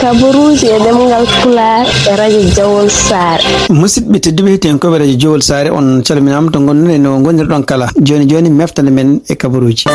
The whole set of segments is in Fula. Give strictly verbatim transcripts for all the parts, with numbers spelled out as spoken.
Kabaruuji e ɗemngal Pulaar e Radio Jawol Saare. Musidɓe tedduɓe, heɗiyankooɓe Radio Jawol Saare, on calminaama to ngonɗon e no ngonirɗon kala. Jooni jooni, meftande men e kabaruuji.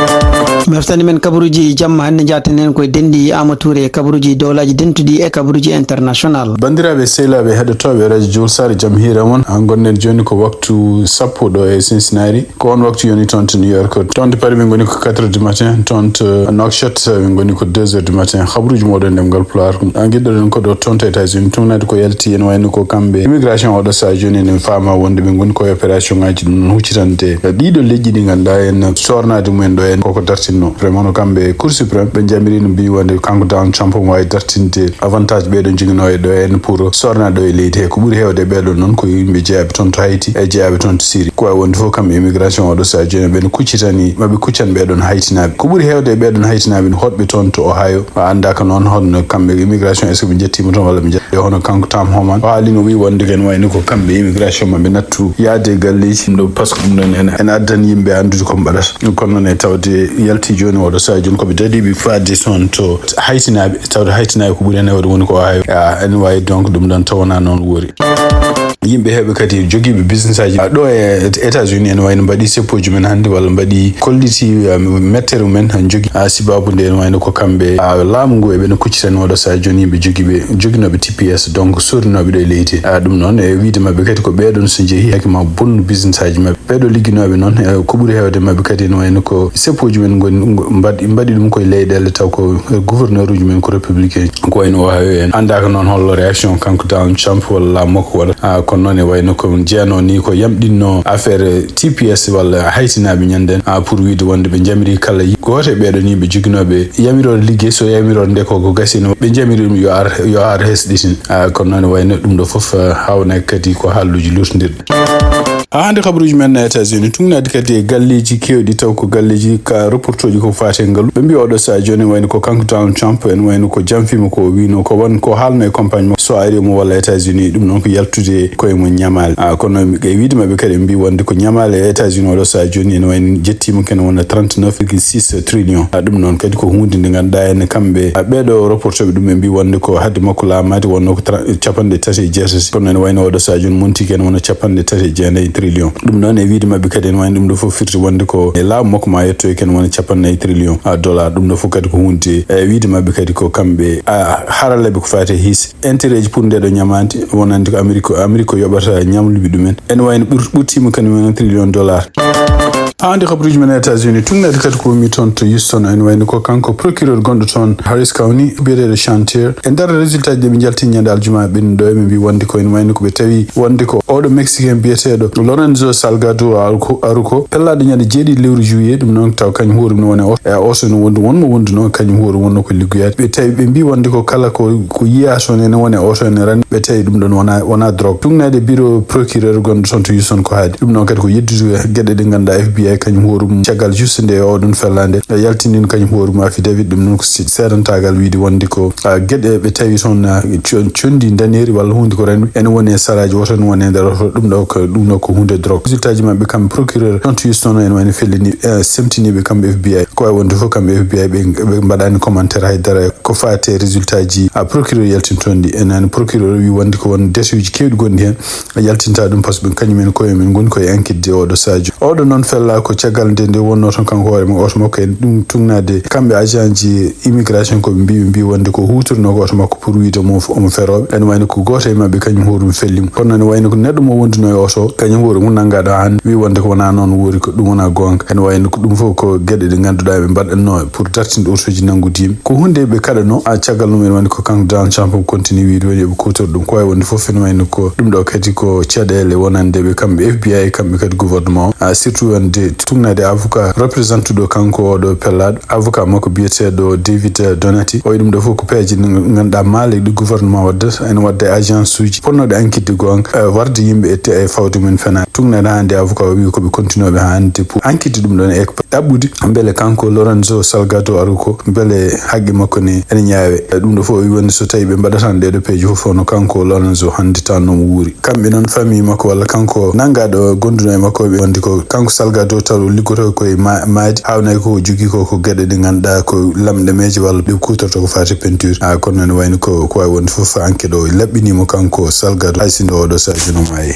Meftande men kabaruuji jamma hannde, njaaten heen koye denɗi Aama Tuure e kabaruuji dowlaaji dentuɗi e kabaruuji international. Banndiraaɓe sehilaaɓe heɗotooɓe Radio Jawol Saare, jam hiire mon. Ngonɗen jooni ko waktu sappo ɗo e Cincinnati. Ko on waktu yoni toon to New York. Toon to Paris, min ngoni ko quatre heures du matin. Toon to Nouakchott, min ngoni ko deux heures du matin. Habruuji mooɗon ɗemngal Pulaar. Ɗum ngiɗɗoɗen ko ɗo toon to États-Unis. Tun nati ko yalti en wayno ko kamɓe immigration oɗo saha jooni en faama wonde ɓe ngoni ko e opération ngaji ɗum noon huccitande ɗiɗo leƴƴi ɗi ngannduɗaa en sornaade mumen ɗo en koko dartinno. Vraiment no kamɓe Cour suprême ɓe jamiri no mbi wonde kanko Donald Trump omo waawi dartinde avantage ɓeɗo joginoo e ɗo en pour sornaade ɗo e leydi he. Ko ɓuri heewde e ɓeɗo noon ko yimɓe jeyaɓe toon to Haiti e jeyaɓe toon to Syrie. Ko wawi wonde fof kamɓe immigration oɗo saha jooni ɓe no kuccitani maɓe kuccan ɓeɗon Haitinaɓe. Ko ɓuri heewde e ɓeɗon Haitinaɓe no hoɗɓe toon to Ohio. A annda ko noon honno kamɓe immigration est-ce que ɓe jettima toon walla ɓe jette hono kanko Tom Homan o haalino wi wonde ken wayno ko kamɓe immigration maɓe nattu yaade e galleji ɗum ɗo par ce que ɗum ɗon ene ene addani yimɓe anndude ko mbaɗata. Kono noon e tawde yalti jooni oɗo saha jooni koɓe dadiɓe faade toon to Haitinaɓe. Tawde Haitinaɓe ko ɓuri hen hewde woni ko Ohio. Ah, ene wawi donc ɗum ɗon tawana noon woori. Yimɓe heewɓe kadi jogiiɓe business aji, ah, ɗo e États-Unis ene wayno mbaɗi seppoji men hannde walla mbaɗi kolliti, ah, mettere mumen jogi, ah, sibabude ene wayno ko kamɓe, ah, laamu ngu eɓe no kuccitani oɗo saha jooni yimɓe jogiiɓe joginooɓe T P S, donc sorrinooɓe ɗo e leydi. Ah, ɗum noon e wiide maɓɓe kadi ko ɓeɗon so jeehi hakke ma bonnu business aji maɓɓe. Ɓeɗo ligginooɓe noon, eh, ko ɓuri heewde maɓɓe kadi ene wayno ko seppoji men ngoni mbaɗi mbaɗi ɗum koye leyɗele taw ko, eh, gouverneur uji men ko républicain. Ko wayno Ohio en. Anndaaka noon hollo réaction kanko Donald Trump walla laamu makko waɗata. Ah, kono noon e wayno ko jeyanoo ni ko yamɗinno affaire T P S walla Haitinaɓe ñanden, ah, pour wiide wonde ɓe jamiri kala yi-, gooto e ɓeɗon yimɓe joginooɓe yamiroore liggey, so yamiroore nde ko, ko gasi no ɓe jamiri ɗum yo ar, yo ar hesɗitin. Ah, kono noon e wayno ɗum ɗo fof, ah, hawna kadi ko haalluuji lurtindirɗi. Haa hannde kabaruuji men no États-Unis, tugnaade kadi e galleeji keewɗi, taw ko galleeji ka reportooji ko faati e ngalu. Ɓe mbiyi oɗo saha jooni wayno ko kanko Donald Trump, en wayno ko janfiima ko o wiino ko won ko haalno e campagne makko so ari omo walla États-Unis, ɗum noon ko yaltude koye mum ñamaale. Ah, kono e wiide maɓɓe kadi ɓe mbiyi wonde ko ñamaale e États-Unis oɗo saha jooni ene wayno jettiima kene wona trente-neuf virgule six trillion. Ah, ɗum noon kadi ko huunde nde ngannduɗaa ene kamɓe, ah, ɓeeɗo reportooɓe ɗum ɓe mbiyi wonde ko hadde makko laamaade wonno ko tra-, capanɗe tati e jeetati. Kono ene wayno oɗo saha jooni monti ken wona capanɗe tati e jeenayi trillion. Ɗum noon e wiide maɓɓe kadi ene wayno ɗum ɗo fof firti wonde ko e laamu makko ma yetto e ken wona capanɗe trillion, ah, dollar. Ɗum ɗo fof kadi ko hunde e wiide maɓɓe kadi ko kamɓe, ah, haralleɓe ko faati e hiis intérêt ji pour nde ɗo ñamaande wonande ko Amérique, Amérique ko yoɓata ñamluɓe ɗumen. Ene wayno ɓur-, ɓurtiima kadi wona trillion dollar. Haa hannde kabaruuji men États-Unis, tugnaade kadi ko woni toon to Houston, ene wayno ko kanko procureur gonɗo toon Harris County, biyeteeɗo Chantier. E nder résultat ji ɗi ɓe njalti ñande aljuma ɓen ɗo, ɓe mbi wonde ko ene wayno ko ɓe tawi wonde ko oɗo Mexicain biyeteeɗo Lorenzo Salgado Aruco, Aruco, pellaaɗo ñande jeeɗiɗi lewru juillet, ɗum noon taw kañum hoore mum woni e oto, e oto no wondi, wonmo wonduno, kañum hoore wonno ko liggoyaade. Ɓe tawi, ɓe mbi wonde ko kala ko, ko yiya toon ene woni e oto ene ran, ɓe tawi ɗum ɗon wona, wona drogue. Tugnaade bureau procureur gonɗo toon to Houston ko haadi. Ɗum noon kadi ko yeddude geɗe ɗe ngannduɗaa F B I kañum hoore mum caggal juste nde oɗon fellande, e yaltinin kañum hoore mum affidavit, ɗum noon ko si-, seedantaagal wiide wonde ko, ah, geɗe ɓe tawi toon, ah, con-, conndi daneeri walla huunde ko renwi ene woni e saraaji woto ene woni e nder oto. Ɗum ɗo ko, ɗum ɗo ko huunde drogue. Résultat ji maɓɓe kamɓe procureur toon to Houston ene wayno fellini, eh, semtiniiɓe kamɓe F B I. Ko wawi wonde fof kamɓe F B I ɓe, ɓe mbaɗani commentaire haydara ko faati e résultat ji, ah, procureur yaltintoon ɗi. E nani procureur wi wonde ko won desuji keewɗi gonɗi heen. Yaltinta ɗum par ce que kañum en koye men ngoni koye enquête de oɗo sadio. Oɗo noon fella ko caggal nde nde wonno toon kanko hoore mum oto makko en ɗum tugnaade kamɓe agent ji immigration ko ɓe mbi, ɓe mbi wonde ko hutorno ko oto makko pour wiide mo omo feroɓe. Ene wayno ko gooto e maɓɓe kañum hoore mum fellimo. Kono ene wayno ko neɗɗo mo wonduno e oto kañum hoore mum nanngaɗo hannde wi wonde ko wona noon woori, ko ɗum wona goonga. Ene wayno ko ɗum fof ko geɗe ɗe ngannduɗaa ɓe mbaɗatno pour dartinde otoji nanngude yimɓe. Ko hunde ɓe kaɗano, a caggal mum ene wayno ko kanko Donald Trump o continue wiide woni yoɓe kuutor ɗum. Ko wawi wonde fof ene wayno ko ɗum ɗo kadi ko caɗeele wonande ɓe kamɓe F B I e kamɓe kadi gouvernement o. A surtout wonde tugnaade avocat représentuɗo kanko oɗo pellaɗo, avocat makko biyeteɗo David, eh, Donati. O wi ɗum ɗo fof ko peeje ɗe ngannduɗaa maale ɗe gouvernement waddata, ene wadda e agence uji ponnoɗe enquête de goonga, eh, warde yimɓe e te-, e fawde mum fena. Tugnaade hannde avocat o wi ko ɓe continue ɓe hannde pour enquête ɗum ɗon e ɗaɓɓude mbele kanko Lorenzo Salgado Aruko, mbele haqqe makko ne ene ñaawe. E ɗum ɗo fof o wi wonde so tawi ɓe mbaɗatano ɗeɗo peeje fof, no kanko Lorenzo hannde tan no mo wuuri. Kamɓe noon famille makko walla kanko nanngaɗo gonduno e makko ɓe wonde ko kanko Salgado taw liggoto koye ma-, maadi, hawnay ko jogii ko, ko geɗe ɗe ngannduɗaa ko lamɗe meeje walla ɗe kutorto ko fati peinture. Ah, kono noon wayno ko, ko wawi wonde fof enquête o laɓɓinimo kanko Salgado, hay sinno oɗo Sadio no maayi.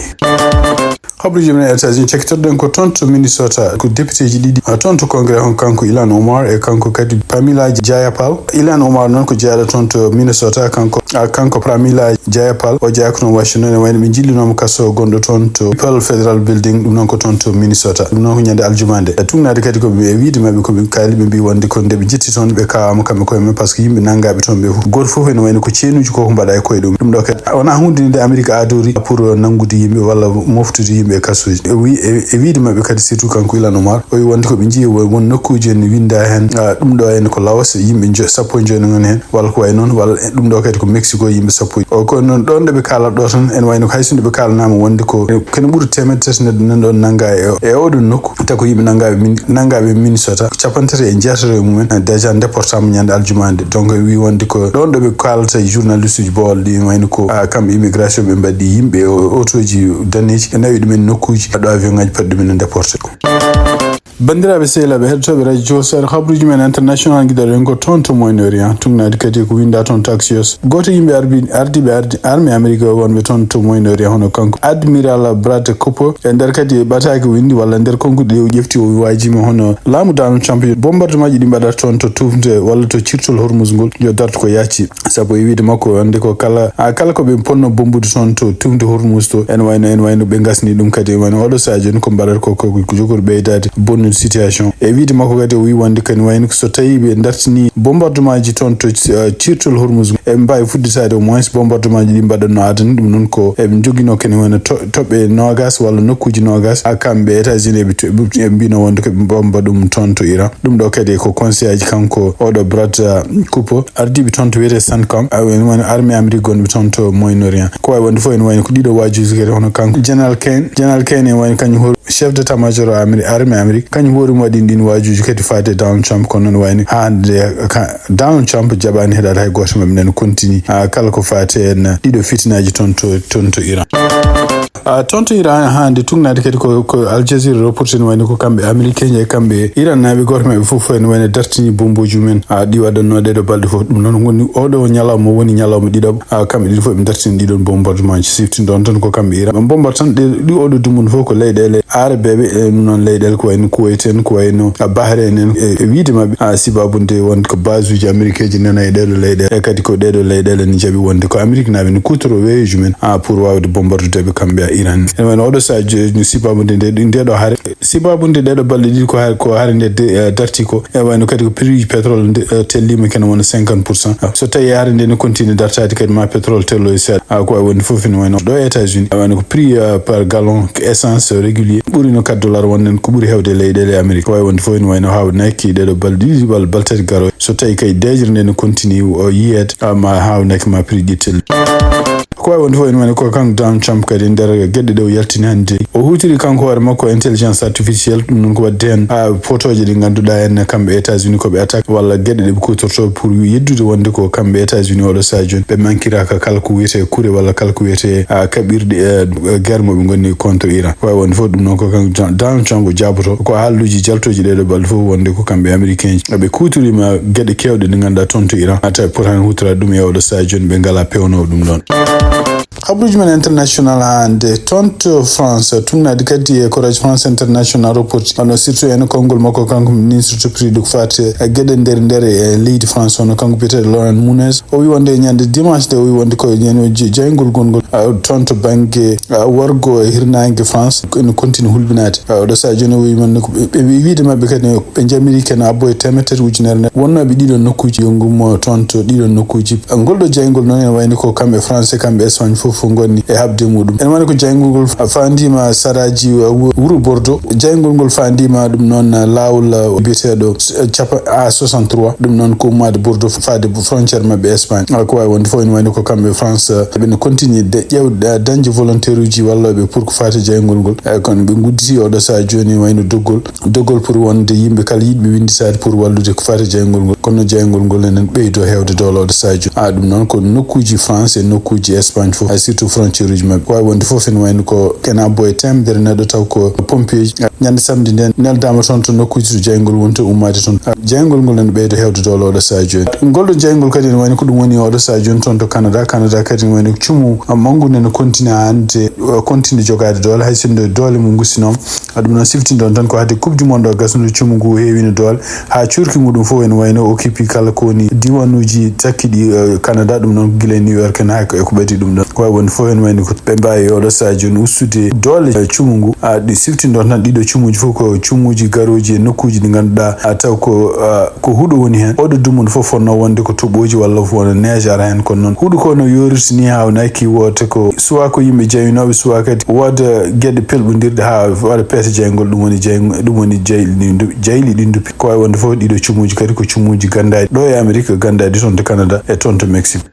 Habruji men États-Unis, cakkitorɗen ko toon to Minnesota, ko députéji ɗiɗi, ah, toon to Congrès, on kanko Ilhan Omar e kanko kadi Pramila Jayapal. Ilhan Omar noon ko jeyaɗo toon to Minnesota, kanko, ah, kanko Pramila Jayapal, o jeyaa ko toon Washington, e wayno ɓe jillinomo kaso gonɗo toon to Pearl Federal Building, ɗum noon ko toon to Minnesota. Ɗum noon ko ñande aljumande. E tugnaade kadi ko ɓe, e wiide maɓɓe ko ɓe kaali, ɓe mbi wonde ko nde ɓe jetti toon, ɓe kawama kamɓe koye mumen, par ce que yimɓe nanngaɓe toon ɓe fof, gooto fof ene wayno ko ceenuji ko, ko mbaɗa e koye ɗum. Ɗum ɗo kadi wona hunde nde Amérique aadori pour nanngude yimɓe walla moftude yimɓe e kasuuji. E wi-, e, e wiide maɓɓe kadi, surtout kanko Ilhan Omar, o wi wonde ko ɓe njiyi won, won nokkuuji en winda heen, ah, ɗum ɗo en ko Laos, yimɓe jo-, sappo e joyi ngoni heen, walla ko wayi noon, walla e ɗum ɗo kadi ko Mexico, yimɓe sappo. O ko noon ɗoon ɗo ɓe kaalata ɗo tan, ene wayno ko hay sinno ɓe kaalanaama wonde ko, kene ɓuri teemedde tati neɗɗo nan ɗoon nannga e, e oɗon nokku, tawi ko yimɓe nanngaɓe min-, nanngaɓe Minnesota, ko capanɗe tati e jeetato e mumen, eh, déjà déportama ñande aljumande. Donc, wi wonde ko ɗoon ɗo ɓe kaalata e journaliste uji boowal ɗi, wayno ko, ah, kamɓe immigration ɓe mbaɗi yimɓe o, otoji daneeji, ɓe nawi ɗumen nokkuuji, ɗo avion ngaji paɗi ɗumen déporté. Banndiraaɓe sehilaaɓe heɗotooɓe radio Sahel, habruuji men international ngiɗaɗen ko toon to Moyen-Orient, tugnaade kadi ko winda toon to Axios. Gooto yimɓe arbi-, ardiiɓe ardi-, armée Amérique o wonɓe toon to Moyen-Orient, hono kanko Admiral Brad Cooper, e nder kadi ɓataake windi walla nder konkuɗi ɗi o ƴefti, o waajima hono laamu Donald Trump yo bombardement ji ɗi mbaɗata toon to tufnde walla to cirtol Hormuz ngol yo dartu ko yacci. Sabu e wiide makko, wonde ko kala, a, kala ko ɓe ponno bombude toon to tufnde Hormuz to, ene wayno, ene wayno ɓe ngasni ɗum kadi, ene wayno oɗo sahaa jooni ko mbaɗata ko, ko, ko jogori ɓeydaade bonnude situation. E wiide makko kadi, o wi wonde kadi wayno so tawi ɓe dartini bombardement ji toon to, eh, cirtol Hormuz, eɓe mbaawi fudditaade au moins bombardement ji ɗi mbaɗatno adani ɗum noon ko eɓe njoginoo kadi wayno to-, toɓɓe noogas walla nokkuuji noogas, a, kamɓe États-Unis eɓe to-, eɓe mbino wonde ko ɓe bomba ɗum toon to Iran. Ɗum ɗo kadi ko conseil aji kanko oɗo Brad, uh, Cooper, ardiiɓe toon to wiyetee CENTCOM, a, en woni armée Amérique gonɓe toon to Moyen-Orient. Ko wawi wonde fof ene wayno ko ɗiɗo waajuuji kadi hono kanko General Kane. General Kane ene wayno kañum hoore chef d'état-major Ameri-, armée Amérique, kañum hoore mum waɗi ɗin waajuuji kadi faade e Donald Trump, kono noon wayno haa hannde ka-, Donald Trump jaɓaani heɗaade hay gooto maɓɓe nden continue, a, kala ko faati en ɗiɗo fitinaaji toon to, toon to Iran. A, toon to Iran, haa nde tugnaade kadi ko, ko Al Jazeera reporter, ne wayno ko kamɓe Américain e kamɓe Iran naaɓe, gooto maɓɓe fof ene wayno dartini bomboji mumen, a, ɗi waɗatno ɗeɗo balɗe fof. Ɗum noon woni oɗo ñalawma woni ñalawma ɗiɗaɓo, a, kamɓe ɗiɗo fof ɓe dartini ɗiɗon bombardement ji, sifti ɗon tan ko kamɓe Iran. Ɓe bombata tan ɗe, ɗi oɗo dumunna fof ko leyɗeele Arabeeɓe, e ɗum noon leyɗeele ko wayno Kuwait en, ko wayno, a, Bahrain en, e, e wiide maɓɓe, a, sibabude wonde ko base uji américain ji nana e ɗeɗo leyɗeele, e kadi ko ɗeɗo leyɗeele ne jaɓi wonde ko Amérique naaɓe ne kutoro weeyoji men, a, pour wawde bombardude ɓe kamɓe a Iran. Ene wayno oɗo sahaa jo-, sibabude nde, nde ɗo hare, sibabude ɗeɗo balɗe ɗiɗi ko hare, ko hare nde de-, eh, darti ko, e wayno kadi ko prix uji pétrole nde, eh, tellima kene wona cinquante pour cent. So tawi hare nde ne continue dartaade kadi ma pétrole tello e seeɗa. A, ko wawi wonde fof ene wayno ɗo e États-Unis, a, wayno ko prix, euh, par gallon essence régulier ɓuri no quatre dollars wonde ko ɓuri hewde e leyɗeele Amérique. Ko wawi wonde fof ene wayno haawnaki ɗeɗo balɗe ɗiɗi walla balɗe tati garoy. So tawi kay deeƴre nde ne continue o yiyeede, a, ma haawnaki ma prix ɗi telli. Ko wawi wonde fof ene wayno ko kanko Donald Trump kadi nder geɗe ɗe o yaltini hannde. O hutiri kanko hoore makko intelligence artificielle, ɗum noon ko wadde heen, a, photoje ɗi ngannduɗaa en kamɓe États-Unis ko ɓe attaque walla geɗe ɗe ɓe kutorto pour yeddude wonde ko kamɓe États-Unis oɗo sahaa jooni ɓe mankiraka kala ko wiyetee kure walla kala ko wiyetee, a, kaɓirɗe, e, guerre mo ɓe ngonni contre Iran. Wawi wonde fof ɗum noon ko kanko John, Donald Trump o jaaboto ko haalluuji jaltooji ɗeɗo balɗe fof wonde ko kamɓe Américain ji. Ɓe kutorima geɗe kewɗe ɗe ngannduɗaa toon to Iran. A tawi potani hutorade ɗum e oɗo sahaa jooni ɓe ngala pewnowo ɗum ɗon. Habruuji men international hannde toon to France, tugnaade kadi e ko Radio France International reporti, hono surtout en konngol makko kanko ministre to prix ko faati e geɗe nder, nder e leydi France, hono kanko biyeteeɗo Laurent Nunez. O wi wonde e ñande dimanche de, o wi wonde ko ñande j-, jayngol gongol, a, toon to bannge, a, wargo e hirnaange France, ko ene continue hulɓinaade. A, oɗo sahaa jooni o wi wonde ko ɓe, ɓe wi-, wiide maɓɓe kadi ɓe jamiri kene abbo e teemedere ujunere nde wonnooɓe ɗiɗo nokkuuji yongumo toon to ɗiɗo nokkuuji. Ngol ɗo jayngol noon ene wayni ko kamɓe France, kamɓe Espagne fof fof ngonni e haɓde muɗum. Ene woni ko jayngol ngol fa-, faandiima saraaji, uh, wu-, wuro Bordeaux. Jayngol ngol faandiima ɗum noon, uh, laawol, uh, biyeteeɗo, uh, capa-, A soixante-trois, ɗum noon ko ummaade Bordeaux faade frontière maɓɓe Espagne. Uh, ko waawi wonde fof ene wayno ko kamɓe France, uh, ɓe no continue de ƴeewde, uh, dañde volontaire uji wallooɓe pour ko faati jayngol ngol. Uh, kono ɓe ngudditi oɗo sahaa jooni wayno doggol, doggol pour wonde yimɓe kala yiɗɓe winnditaade pour wallude ko faati jayngol ngol. Kono jayngol ngol enen ɓeydo heewde doole oɗo sahaa jooni. A ɗum noon ko nokkuuji France e nokkuuji Espagne fof, hay surtout frontière uji maɓɓe. Waawi wonde fof ene wayno ko kena boye teemedere neɗɗo taw ko pompier uji. Ñande samedi nden neldaama toon to nokkuuji to jayngol woni to ummaade toon. Jayngol ngol ene ɓeydo heewde doole oɗo sahaa jooni. Ngol ɗo jayngol kadi ene wayno ko ɗum woni oɗo sahaa jooni toon to Canada. Canada kadi ene wayno cumu manngu nde no continue hannde, continue jogaade doole hay sinno doole mum gustinooma. A ɗum noon siftinɗon tan ko hade Coupe du Monde o gasnude cumu ngu heewino doole haa cuurki muɗum fof ene wayno occupi kala ko woni diwanuuji takkiɗi, eh, Canada, ɗum noon ko gila e New York en haa ko, e ko ɓadii ɗum ɗon. Ko waawi wonde fof ene wayno ko ɓe mbaawi e oɗo sahaa jooni ustude doole, eh, cumu ngu. A ɗi siftinɗon tan ɗiɗo cumuuji fof ko cumuuji garooji e nokkuuji ɗi ngannduɗaa, a taw ko, ah, ko huɗo woni heen. Oɗo dumunna fof fotnoo wonde ko toɓooji walla fof wona neige ara heen, kono noon huɗo ko no yooriti ni haa wonaki woote ko suwaa ko yimɓe jawinooɓe, suwaa kadi wooda geɗe pelɓondirɗe haa waɗa peete jayngol, ɗum woni jayng-, ɗum woni jayli ɗi ndu-, jayli ɗi nduppi. Ko waawi wonde fof ɗiɗo cumuuji kadi ko cumuuji ganndaaɗi ɗo e Amérique, ganndaaɗi toon to Canada e toon to Mexique.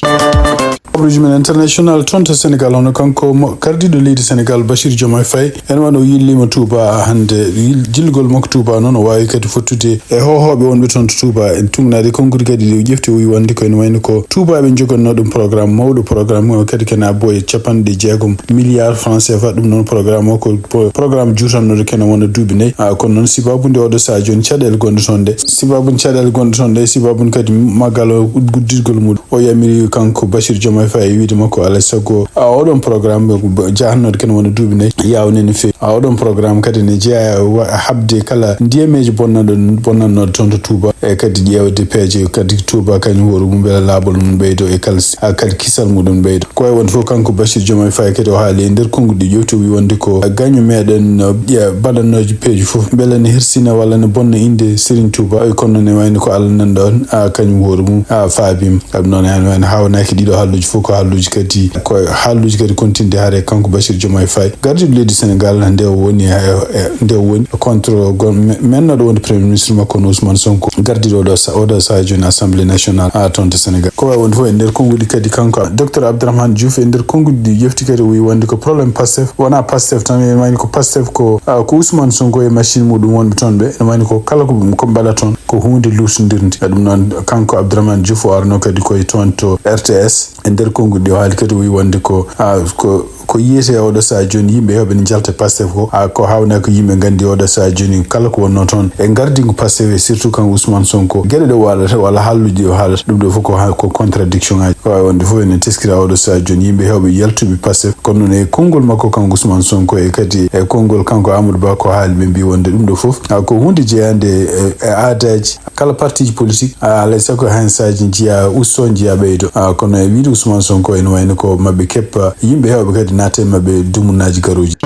Habruuji men international toon to Sénégal, hono kanko mo gardiiɗo leydi Sénégal Bassirou Diomaye Faye, ene wano yilliima Touba hannde. Yil-, jillugol makko Touba noon o waawi kadi fottude e hoohooɓe wonɓe toon to Touba, en tuugnaade konnguɗi kadi ɗi o ƴefti, o wi wonde ko ene wayno ko Touba ɓe njogannoo ɗum programme mawɗo, programme o kadi kene abbo e capanɗe jeegom milliards francs C F A. Ɗum noon programme o ko po-, programme juutannooɗo kene wona duuɓi nayi. A, kono noon sibaabu nde oɗo sahaa jooni caɗeele gonɗe toon nde, sibaabu nde caɗeele gonɗe toon nde, sibaabu nde kadi maggal o udditirgol muɗum. O yamiri kanko Bassirou Diomaye Faye e wiide makko alaa e sago, a, oɗon programme jahannoɗo kene wona duuɓi nayi yaawne no feewi. A, oɗon programme kadi ne jeyaa wa-, haɓde kala ndiyameeji bonnanɗo, bonnannooɗo toon to Touba, e kadi ƴeewde peeje kadi Touba kañum hoore mum mbela laaɓol mum ɓeydo e kala s-, a, kadi kisal muɗum ɓeydo. Ko wayi wonde fof kanko Bassirou Diomaye Faye kadi o haali e nder konnguɗi ɗi ƴefti, o wi wonde ko gaño meɗen, a, ƴe-, mbaɗannooji peeji fof mbela ne hersina walla ne bonna innde Serigne Touba. E kono ne wayno ko Allah nanɗo on, a, kañum hoore mum, a, faabiima. Ɗum noon, heen wayno haawnaki ɗiɗo haalluuji fof ko haalluuji kadi, ko haalluuji kadi kontinde hare kanko Bassirou Diomaye Faye, gardiiɗo leydi Sénégal, nde o woni, e, e, nde o woni contre gon-, me-, mennoɗo wonde Premier Ministre makko no Ousmane Sonko, gardiiɗo oɗo sa-, oɗo sahaa jooni Assemblée Nationale, a, toon to Sénégal. Ko wayi wonde fof e nder konnguɗi kadi kanko Docteur Abdourahmane Diouf e nder konnguɗi ɗi ƴefti kadi o wi wonde ko problème Pastef, wonaa Pastef tan, e wayno ko Pastef ko, a, ko Ousmane Sonko e machine muɗum wonɓe toon ɓe, ene wayno ko kala ko, ko mbaɗa toon ko huunde luusondirnde. Ɗum noon, kanko Abdourahmane Diouf o arno kadi koye toon to R T S. E nder konnguɗi ɗi, o haali kadi, o wi wonde ko, a, ko, ko yiyetee oɗo sahaa jooni, yimɓe heewɓe ne njalta Pastef ko, a, ko haawnaa ko yimɓe nganndi oɗo sahaa jooni, kala ko wonnoo toon e ngardingu Pastef, e surtout kan Ousmane Sonko, geɗe ɗe o waɗata, walla haalluuji ɗi o haalata, ɗum ɗo fof ko ha-, ko contradiction aji. Ko wayi wonde fof ene teskira oɗo sahaa jooni, yimɓe heewɓe yaltuɓe Pastef, kono noon e konngol makko kanko Ousmane Sonko e kadi e konngol kanko Amadou Ba ko haali, ɓe mbi wonde ɗum ɗo fof, a, ko huunde jeyaande e, e aadaaji kala partiiji politique, a, alaa e sago heen saaji njiya usto, njiya ɓeydo. A, kono e wiyde Ousmane Sonko ene wayno ko maɓɓe keppa yimɓe heewɓe kadi naata e maɓɓe dumunnaaji garooji.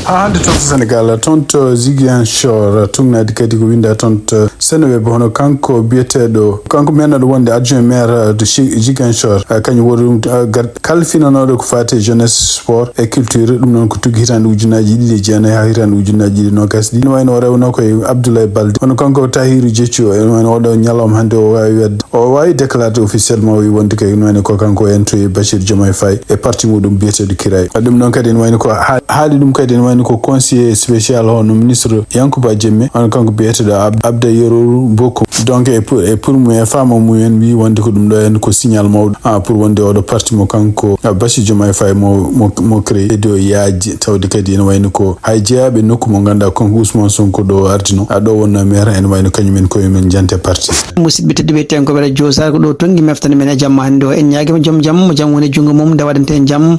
Haa hannde toon to Sénégal, toon to Ziguinchor, tuugnaade kadi ko winnda toon to Seneweb, hono kanko biyeteeɗo, kanko mennoɗo wonde adjoint maire de Chi-, Ziguinchor, a, kañum woni ɗum, a, gar-, kalfinanooɗo ko faati e jeunesse, sport et culture, ɗum noon ko tuggi hitaande ujunnaaji ɗiɗi e jeenayi haa hitaande ujunnaaji ɗiɗi e noogaas ɗiɗi. Ene wayno o rewnoo ko e Abdoulaye Balde. Kono kanko Tahirou Diéthio, ene wayno oɗo ñalawma hannde o waawi waɗde, o waawi déclarde officiellement, o wi wonde kay ene wayno ko kanko o entoyi Bassirou Diomaye Faye e parti muɗum biyeteeɗo Kiraay. Ɗum noon kadi ene wayno ko ha-, haali ɗum kadi ene wayno ko conseiller spécial hono ministre Yankuba Diémé, hono kanko biyeteeɗo Ab-, Abda Yoro Boko. Donc e pour, e pour mum e faamo mum en wi wonde ko ɗum ɗo en ko signal mawɗo, a, pour wonde oɗo parti mo kanko, a, Bassirou Diomaye Faye mo, mo, mo créé, ɓeydo yaajde, tawde kadi ene wayno ko hay jeyaaɓe nokku mo ngannduɗaa kanko Ousmane Sonko ɗo ardino, a, ɗo wonno maire, ene wayno kañum en koye men jante parti. Musidɓe tedduɓe, tenkooɓe Radio Sar, ko ɗo tongi meftani men e jamma hannde o. En ñaagiima joom jam mo jam woni junngo mum nde waɗante en jam.